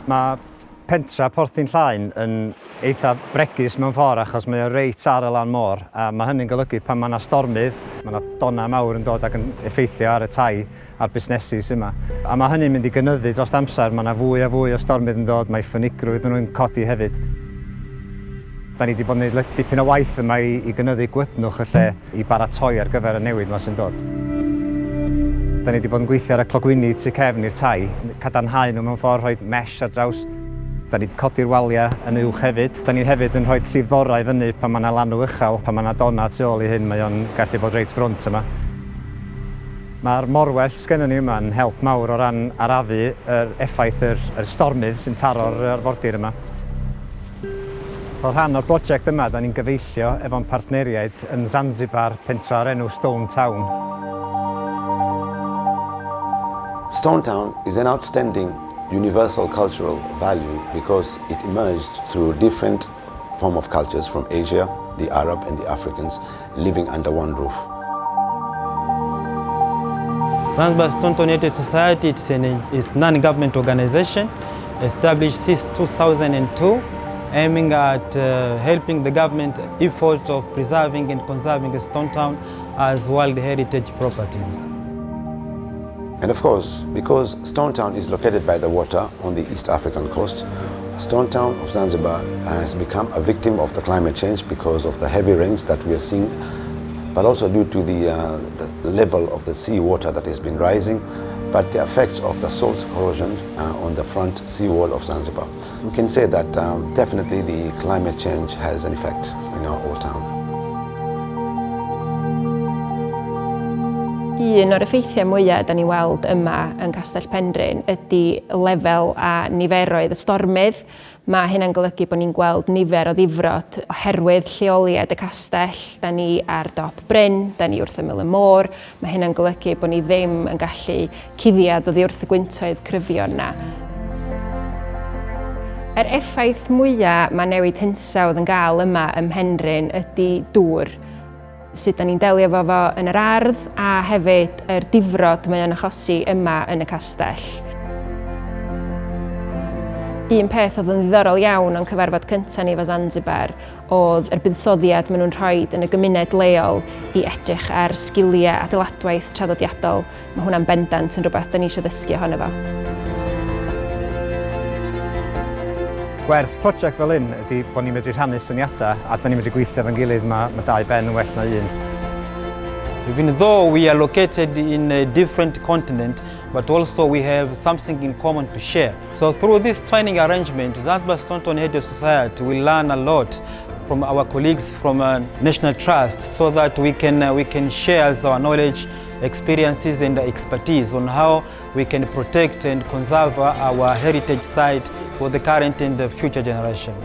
Mae pentra Porthdinllaen yn eitha bregus mewn ffordd achos mae o reit ar y lan môr a mae hynny'n golygu pan mae yna stormydd, mae yna donnau mawr yn dod ac yn effeithio ar y tai a'r busnesu sydd yma. A mae hynny'n mynd i gynyddu dros amser, mae yna fwy a fwy o stormydd yn dod, mae ffynigrwydd nhw'n codi hefyd. Da ni wedi bod yn gwneud dipyn o waith yma i gynyddu gwydnwch y lle i baratoi ar gyfer y newid 'ma sy'n dod. Da ni wedi bod yn gweithio ar y clogwyni tu cefn i'r tai, cadarnhau nhw mewn ffordd, rhoi mesh ar draws. Da ni wedi codi'r waliau yn uwch hefyd. Da ni hefyd yn rhoi llifddorau fyny pan mae yna lanw uchel, pan mae yna donnau tu ôl i hyn, mae o'n gallu bod reit frwnt yma. Mae'r morwellt sgennon ni yma yn help mawr o ran arafu yr effaith yr, yr stormydd sy'n taro'r arfordir yma. Fel rhan o'r brosiect yma, da ni'n gyfeillio efo'n partneriaid yn Zanzibar, pentra o'r enw Stone Town. Stone Town is an outstanding universal cultural value because it emerged through different form of cultures from Asia, the Arab and the Africans living under one roof. Zanzibar Stone Town Heritage Society, it's a non-government organization established since 2002, aiming at helping the government effort of preserving and conserving the Stone Town as World Heritage properties. And of course, because Stone Town is located by the water on the East African coast, Stone Town of Zanzibar has become a victim of the climate change because of the heavy rains that we are seeing, but also due to the level of the sea water that has been rising, but the effects of the salt corrosion on the front seawall of Zanzibar. We can say that definitely the climate change has an effect in our old town. Un o'r effeithiau mwyaf da ni'n weld yma yn Castell Penrhyn ydy lefel a niferoedd y stormydd. Mae hynna'n golygu bod ni'n gweld nifer o ddifrod oherwydd lleoliad y castell. Da ni ar dop bryn, da ni wrth ymyl y môr. Mae hynna'n golygu bod ni ddim yn gallu cuddiad oddi wrth y gwyntoedd cryfion 'na. Yr effaith mwyaf mae newid hinsawdd yn gael yma ym Mhenrhyn ydy dŵr. Sut da ni'n delio efo fo yn yr ardd a hefyd yr difrod mae o'n achosi yma yn y castell. Un peth oedd yn ddiddorol iawn o'n cyfarfod cyntaf ni efo Zanzibar oedd yr buddsoddiad maen nhw'n rhoi yn y gymuned leol i edrych ar sgiliau adeiladwaith traddodiadol. Mae hwnna'n bendant yn rhywbeth da ni eisiau ddysgu ohono fo. Gwerth prosiect fel hyn ydy bod ni'n medru rhannu syniadau a da ni'n medru gweithio efo'n gilydd, mae dau ben yn well na un. Even though we are located in a different continent, but also we have something in common to share. So through this training arrangement, Zanzibar Stone Town Heritage Society will learn a lot from our colleagues from National Trust so that we can share our knowledge, experiences and expertise on how we can protect and conserve our heritage site for the current and the future generations.